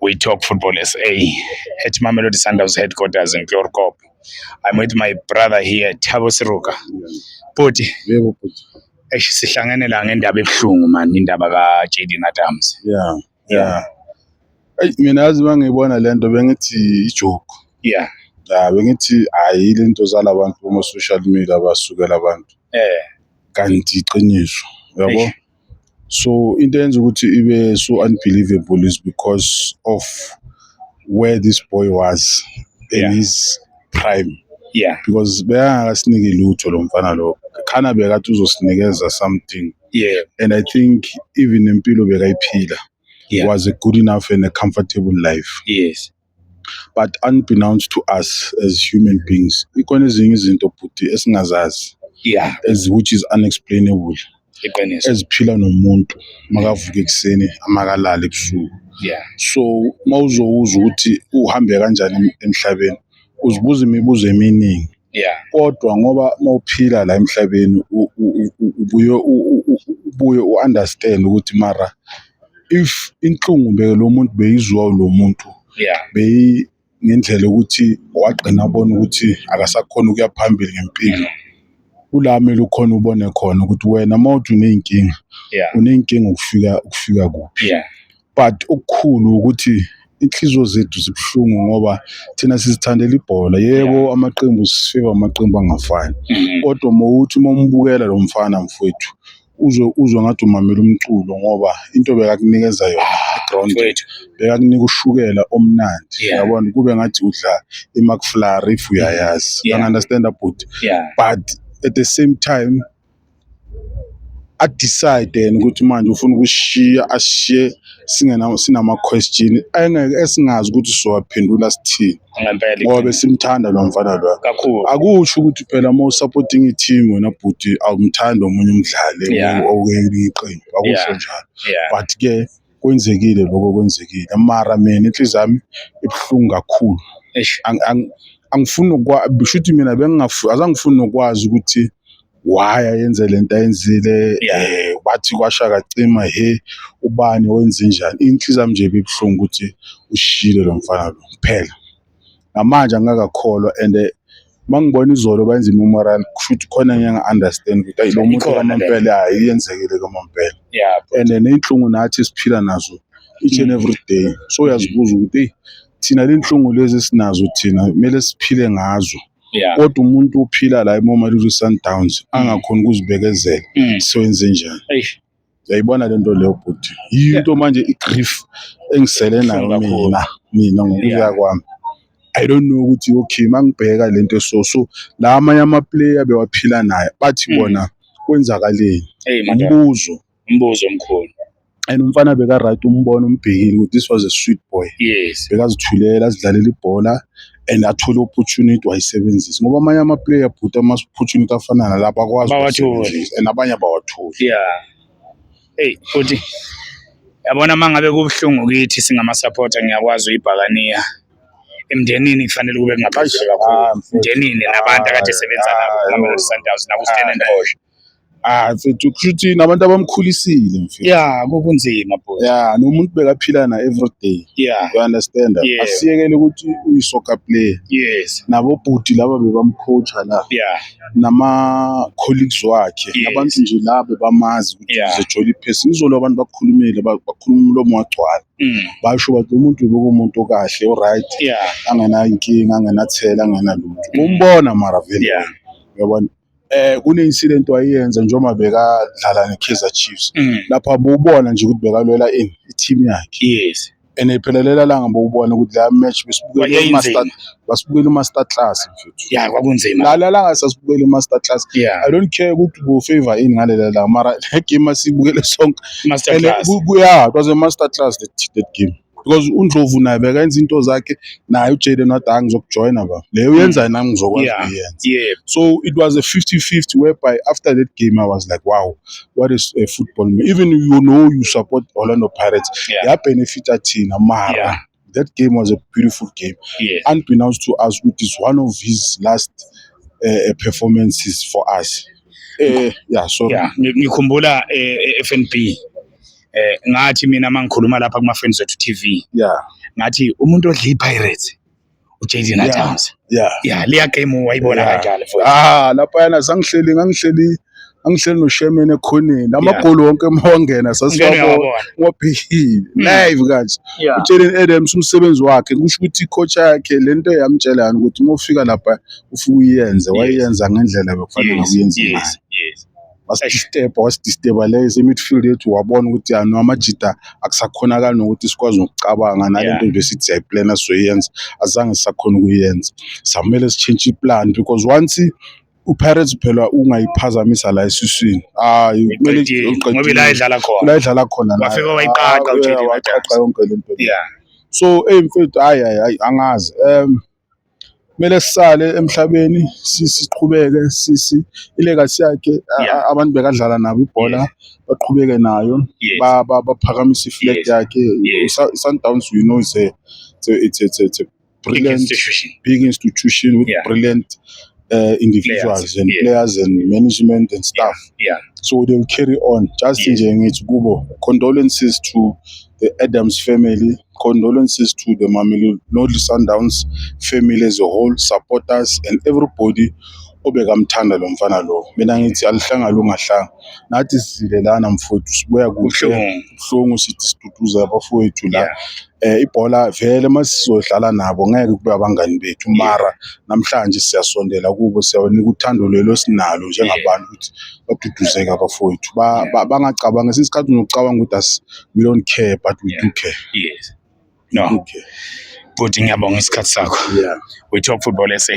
We Talk Football SA at Mamelodi Sundowns headquarters in Chloorkop. I'm with my brother here, Thabo Seruka. Bhuti, Yebo bhuti. Eish, sihlangene la ngendaba ebuhlungu man, indaba ka Jaden Adams. Yeah. Eyi, mina yazi mangiyibona lento bengithi i-joke. Ya, bengithi hayi, lento zalabantu boma social media basukela abantu. Kanti iqiniso, uyabo? Eish. So into eyenza ukuthi ibe so unbelievable is because of where this boy was in his prime. Because bekangakasiniki lutho lo mfana lo. Khana bekathi uzosinikeza something. And I think even impilo bekayiphila was a good enough and a comfortable life. But unbeknownst to us as human beings, ikhona ezinye izinto bhuti esingazazi as which is unexplainable, Iqiniso. Eziphila nomuntu makavuka ekuseni, amakalala ebusuku. So mawuzowuzwa ukuthi uhambe kanjani emhlabeni, uzibuza imibuzo eminingi. Kodwa ngoba mawuphila la emhlabeni ubuye ubuye u-understand ukuthi mara if inhlungu be lo muntu beyizwa lo muntu beyi ngendlela ukuthi wagcina abona ukuthi akasakhona ukuya phambili ngempilo, kula kumele ukhona ubone khona ukuthi wena mawuthi uney'nkinga, uney'nkinga ukufika kuphi. But okukhulu ukuthi inhliziyo zethu zibuhlungu ngoba thina sizithandela ibhola. Yebo, amaqembu sifika amaqembu angafani, kodwa mawuthi uma umbukela lo mfana mfowethu, uzwe ngathi umamela umculo ngoba into bekakunikeza yona e-ground, Mfowethu. Bekakunika ushukela omnandi. Yabona, kube ngathi udla i-McFlurry, if uyayazi. Understand bhuti? Yeah. But at the same time a-decide yena ukuthi manje ufuna ukushiya, asishiye singena sinama-question engeke esingazi ukuthi sizowaphendula sithini Ngempela. Ngoba besimthanda lo mfana lo Kakhulu. Akusho ukuthi phela uma usupporting i-team wena bhuti awumthandi omunye umdlali okwelinye iqembu, akusho njalo. But ke kwenzekile lokho kwenzekile, mara mina inhliziyo yami ibuhlungu kakhulu. Eish. Angifuni shuthi mina azangifuni nokwazi ukuthi why ayenze lento ayenzile. Bathi kwasha kacima, he, ubani wenze njani? Inhliziyo yami nje ibibuhlungu ukuthi ushile lo mfana lo kuphela. Namanje angakakholwa, and mangibona izolo bayenza i-memorial, kusho ukuthi khona ngiyanga-understand ukuthi ayi, lo muntu Ikhona le. kwamampela, hayi, iyenzekile kwamampela. And ney'nhlungu nathi esiphila nazo each and every day, so uyazibuza ukuthi eyi, thina le nhlungu lezi esinazo thina kumele siphile ngazo, kodwa umuntu uphila la eMamelodi Sundowns angakhoni ukuzibekezela, soyenze njani? Eish. Uyayibona lento leyo bhuti, yinto manje i-grief engisele nayo. Buhlungu kakhulu. Mina ngokuya kwami, I don't know ukuthi okay, mangibheka lento, so la amanye ama-player bewaphila naye bathi bona kwenzakaleni? Hey madoda. Umbuzo. Umbuzo omkhulu. And umfana beka-right, umbona umbhekile ukuthi this was a sweet boy. Bekazithulela, azidlalela ibhola and athole opportunity wayisebenzisa, ngoba amanye ama-player bhuti, ama-opportunity afana nalapho akwazi Bawatholi. ukuwasebenzisa and abanye abawatholi. Yeah. Hey, futhi yabona mangabe kubuhlungu kithi singama-supporter, ngiyakwazi uyibhakaniya. Emndenini kufanele kube kungaphezulu kakhulu. Ah, mfethu. Emndenini nabantu akade sebenza nabo Ah, kuMamelodi Sundowns naku-Stellenbosch. Ah mfethu, kusho ukuthi nabantu abamkhulisile mfethu. Yeah, kukunzima bhuti. Yeah, nomuntu bekaphila na every day. You understand? Yeah. Asiyekele ukuthi uyi-soccer player. Nabo bhuti laba bebamcoacha la, nama-colleagues wakhe, nabantu nje la bebamazi ukuthi is a jolly person. Izolo abantu bakhulumile, bakhuluma umlomo wagcwala, basho bathi umuntu bekuwumuntu okahle, o-right, angenayo inkinga, angenathela, angenalutho, umbona mara vele. Uyabona, kune-incident wayenza njengoba bekadlala ne-Kaizer Chiefs, lapha bowubona nje ukuthi bekalwela ini, i-team yakhe. And phela lela langa bowubona ukuthi la match besibukele Yayinzima. i-master, basibukele i-master class mfethu. Yeah, kwakunzima. La langa sasibukele i-master class. I don't care ukuthi bu-favor ini ngalela langa, mara le game asibukele sonke. Master And class. Yeah, it was a master class, that game, because uNdlovu naye bekenza into zakhe, naye uJaden wathi, "Ah, ngizokujoyina ba leyo uyenzayo, nami ngizokwazi ukuyenza." So it was a 50-50, whereby after that game I was like, "Wow, what is a football man?" Even you know you support Orlando Pirates, yabenefita thina, mara that game was a beautiful game. Unbeknownst to us, which is one of his last performances for us. Yeah, sorry. Yeah, ngikhumbula FNB. Ngathi mina mangikhuluma lapha kuma Friends Zethu TV, ngathi umuntu odla iPirates uJayden Adams. Yeah, leya game wayibona kanjani futhi? Ah, laphayana sangihleli ngangihleli ngangihleli noSherman ekhoneni, amagoli wonke mawangena sasiwabona, ngiwabhekile live kanje. UJayden Adams, umsebenzi wakhe, kusho ukuthi i-coach yakhe lento yamtshela yani ukuthi uma ufika lapha ufike uyenze, wayenza ngendlela bekufanele ngakuyenze ngayo. Wasidisturba, wasidisturba le midfield yethu, wabona ukuthi ya no, amajita akusakhonakali nokuthi sikwazi nokucabanga nalento besithi siyayiplana sizoyenza, azange sisakhona ukuyenza, samele sitshintshe iplan because once uPirates phela ungayiphazamisa la esiswini, hayi, kumele ngoba la idlala khona la idlala khona. Wafika wayiqaqa uJayden. Waqaqa yonke lento. So hey mfethu, hayi hayi hayi, angazi, kumele sisale emhlabeni, siqhubeke sisi ilegacy yakhe, abantu bekadlala nabo ibhola baqhubeke nayo, baphakamise iflag yakhe. Sundowns, is a it's a brilliant institution, big institution with brilliant individuals players, and players and management and staff. So they'll carry on. Just nje ngithi kubo, condolences to the Adams family, condolences to the Mamelodi Sundowns family as a whole, supporters and everybody obekamthanda lo mfana lo. Mina ngithi alihlanga lungahlanga. Nathi sizile lana mfowethu, sibuya kuhle. Kubuhlungu. Kubuhlungu, sithi siduduze abafowethu la. Ibhola vele masizodlala nabo ngeke kube abangani bethu, mara namhlanje siyasondela kubo, siyabanika uthando lelo sinalo njengabantu ukuthi baduduzeke abafowethu. Bangacabangi ngesinye isikhathi unokucabanga ukuthi we don't care, but we do care. No. We do care. Bhuti, ngiyabonga isikhathi sakho. We Talk Football SA.